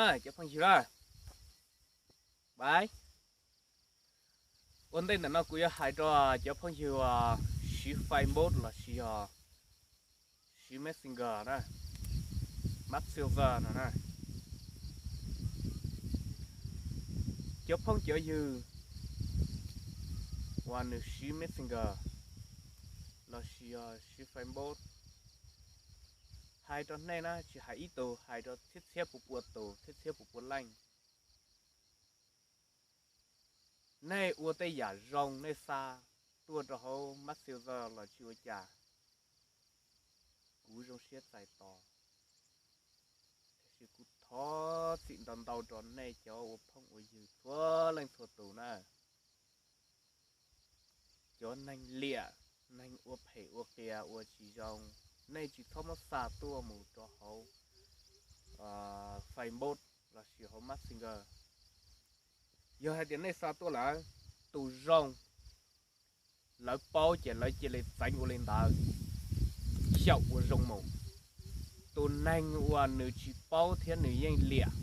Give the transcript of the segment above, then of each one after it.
Cov phooj ywg na, ua ntej ntawm no kuv yuav hais rau cov phooj ywg uas siv Facebook lossis yog siv Messenger na, Messenger no na, cov phooj cov ywg uas nws siv Messenger lossis yog siv Facebook, hais rau nej na, tsis hais ib tug, hais rau txhiab txhiab pua pua tus, txhiab txhiab pua pua leej. Nej ua tej yam zoo nej xa tuaj rau hauv Messenger los tsis ua cas, kuv zoo siab txais tos. Tiam sis kuv thov txim ntau ntau rau nej cov ua phooj ua ywg txhua leej txhua tus na. Cov neeg liam, neeg ua phem ua qias ua tsis zoo, nej tsis txhob muab xa tuaj mus rau hauv Facebook lossis hauv Messenger. Yog hais tias nej xa tuaj lawm, tus zoo lawv paub ces lawv cia li txeev ua li ntawd, xyaum ua zoo mus. Tus neeg uas nws tsis paub thiab nws yeej liam,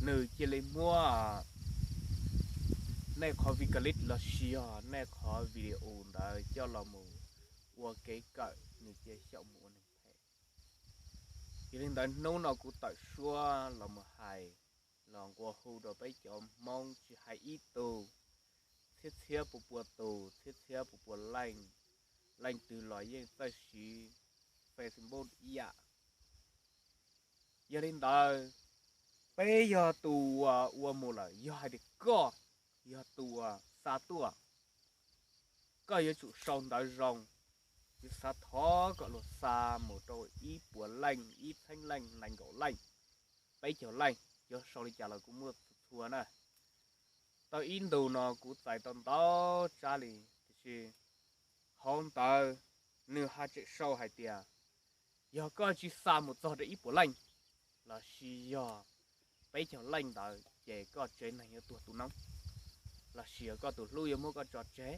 nws cia li muab nej qhov vi clip lossis yog nej qhov video ntawd coj los mus ua kev kawm, nws cia xyaum mus ua neeg phem. Yog li ntawd hnub no kuv tawm suab los mus hais, los nqua hu rau peb cov Hmoob tsis hais ib tug, txhiab txhiab pua pua tus, txhiab txhiab pua pua leej, leej twg los yeej txawj siv Facebook ib yam. Yog li ntawd, peb yog tus uas ua mus lawm, yog hais tias koj yog tus uas xa tuaj, koj yuav tsum sau ntawv zoo, yuav xav thov kom luag xa mus rau ib puas leej, ib txheeb leej, nees nkaum leej, peb caug leej, yuav sau li cas los kuv muaj txhua na. Tau ib ntus no kuv txais tau ntau tsab li, tiam sis hauv ntawd nws haj tseem sau hais tias yog koj tsis xa mus txog rau ib puas leej lossis yog peb caug leej ntawd ces koj tsev neeg yuav tuag tu noob, lossis yog koj tus hlub yuav muab koj tso tseg,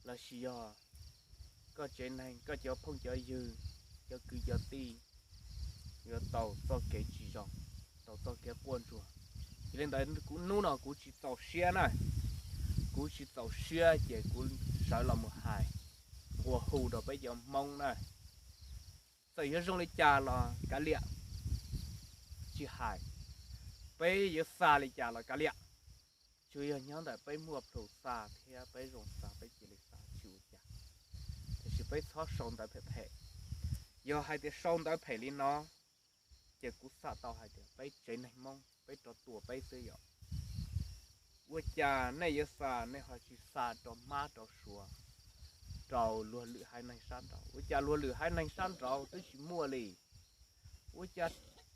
lossis yog koj tsev neeg, koj cov phooj cov ywg, cov kwv cov tij yuav tau txoj kev tsis zoo, tau txoj kev quaj ntsuag. Yog li ntawd kuv hnub no kuv tsis txaus siab na, kuv tsis txaus siab ces kuv sawv los mus hais, nqua hu rau peb cov Hmoob na, txawm yuav zoo li cas los kav liam, tsis hais peb yuav xa li cas los kav liam, tsuas yog nyob ntawm peb muaj plhus xa thiab peb zoo xa peb cia li xa tsis ua cas. Tiam sis peb txhob sau ntawv phem phem. Yog hais tias sau ntawv phem li no ces kuv xam tau hais tias peb tsev neeg Hmoob peb rov tua peb xwb yom. Ua cas nej yuav xa nej ho tsis xa rau hmab rau suav, rau luag lwm haiv neeg sab nraud? Ua cas luag lwm haiv neeg sab nraud twb tsis muaj li? Ua cas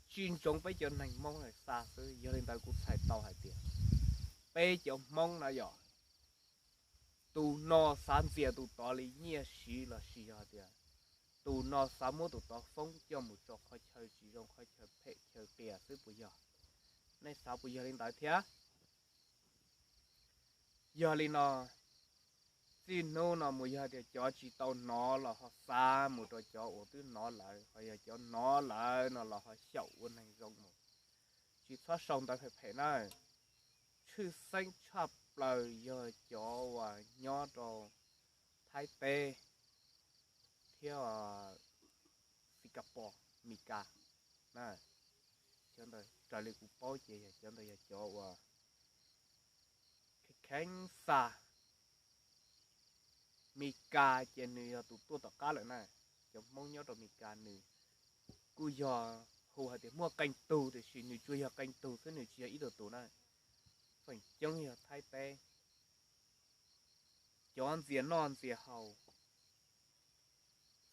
tsis ntsoov peb cov neeg Hmoob xa xwb? Yog li ntawd kuv txhais tau hais tias peb cov Hmoob na yom, tus no xav ntxias tus tod li nyiaj siv lossis yog tias tus no xav muab tus tod foob coj mus tso qhov chaw tsis zoo, qhov chaw phem chaw qias xwb puas yog? Nej xav puas yog li ntawd thiab? Yog li no, txij hnub no mus yog tias cov tsis tau hnov los ho xa mus rau cov uas twb hnov lawm, ho yog cov hnov lawm no los ho xyaum ua neeg zoo mus, tsis txhob sau ntawv phem phem na. Tshwj xeeb tshaj plaws yog cov uas nyob rau Thaib teb thiab Singapore, Mis Kas na. Cov ntawd raws li kuv paub ces yog cov ntawd yog cov uas kheev xa. Mis Kas ces nws yog tus tuaj tom qab lawm na. Cov Hmoob nyob rau Mis Kas nws kuj yog hu hais tias muaj qee tug, tiam sis nws tsuas yog qee tug xwb, nws tsis yog ib tug tus na. Feem coob yog Thaib teb. Cov ntxias noj ntxias haus,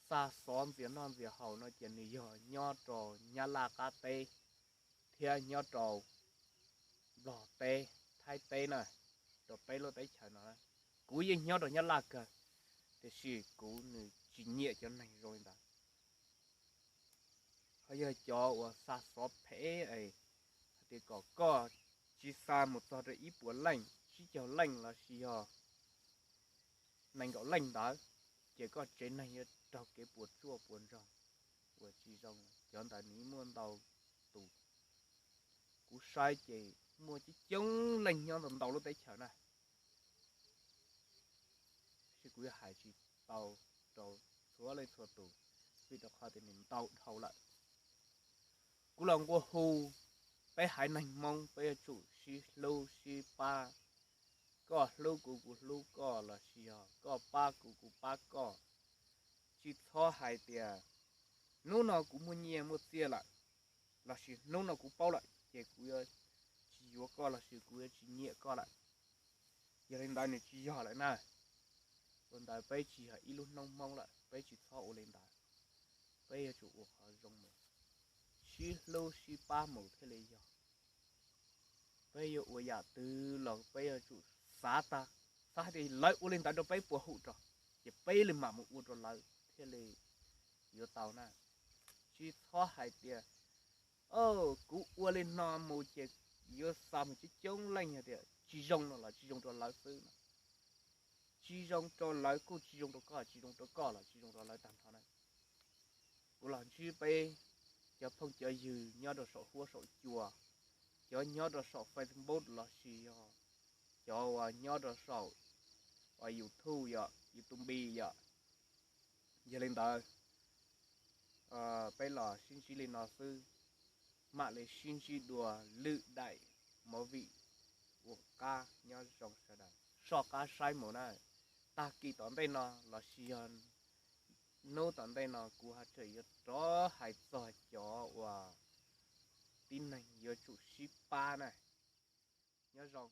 xa xov ntxias noj ntxias haus no ces nws yog nyob rau Nyab Laj qab teb thiab nyob rau Nplog teb, Thaib teb na, rau peb lub teb chaws no. Kuv yeej nyob rau Nyab Laj kawg, tiam sis kuv nws tsis nyiam cov neeg zoo li ntawd. Ho yog cov uas xa xov phem es hais tias kom koj tsis xa mus txog rau ib puas leej, tsib caug leej lossis yog nees nkaum leej ntawd, ces koj tsev neeg yuav raug kev puas tsuaj puas ntsoog uas tsis zoo. cov ntawd nws muaj ntau tus. Kuv saib ces muaj coob coob leej nyob ntau ntau lub teb chaws na. Tiam sis kuv yuav hais tsis tau rau txhua leej txhua tus, vim rau qhov tias nws ntau dhau lawm. Kuv los nqua hu peb haiv neeg Hmoob, peb yuav tsum sib hlub sib pab. Koj hlub kuv, kuv hlub koj, los sis yog koj pab kuv, kuv pab koj. Tsis txhob hais tias hnub no kuv muaj nyiaj muaj txiaj lawm, los sis hnub no kuv paub lawm ces kuv yuav tsis yuav koj los sis kuv yuav tsis nyiam koj lawm. Yog li ntawd nws tsis yog lawm na. Ua ntawd peb tsis yog ib lub noob Hmoob lawm, peb tsis txhob ua li ntawd. Peb yuav tsum ua qhov zoo mus, sib hlub sib pab mus thiaj li yog. Peb yuav ua yam twg los peb yuav tsum xav tag, xav hais tias lawv ua li ntawd rau peb puas haum rau, ces peb li mam mus ua rau lawv thiaj li yuav tau na. Tsis txhob hais tias, o, kuv ua li no mus ces yuav xa mus coob coob leej hais tias tsis zoo no los tsis zoo rau lawv xwb no. Tsis zoo rau lawv kuj tsis zoo rau koj, tsis zoo rau koj los tsis zoo rau lawv tag nrho na. Kuv los ntsib peb cov phooj cov ywg nyob rau saum huab saum cua, cov nyob rau saum Facebook los sis yog cov uas nyob rau saum YouTube yom, YouTube yom. Yog li ntawd, peb los sib ntsib li no xwb, mam li sib ntsib dua lwm daim movie. Ua qab nyob zoo sawv daws, soj qab saib mus na. Tag kis tom ntej no los sis yog hnub tom ntej no kuv haj tseem yuav rov hais txog cov uas tib neeg yuav tsum sib pab na. Nyob zoo.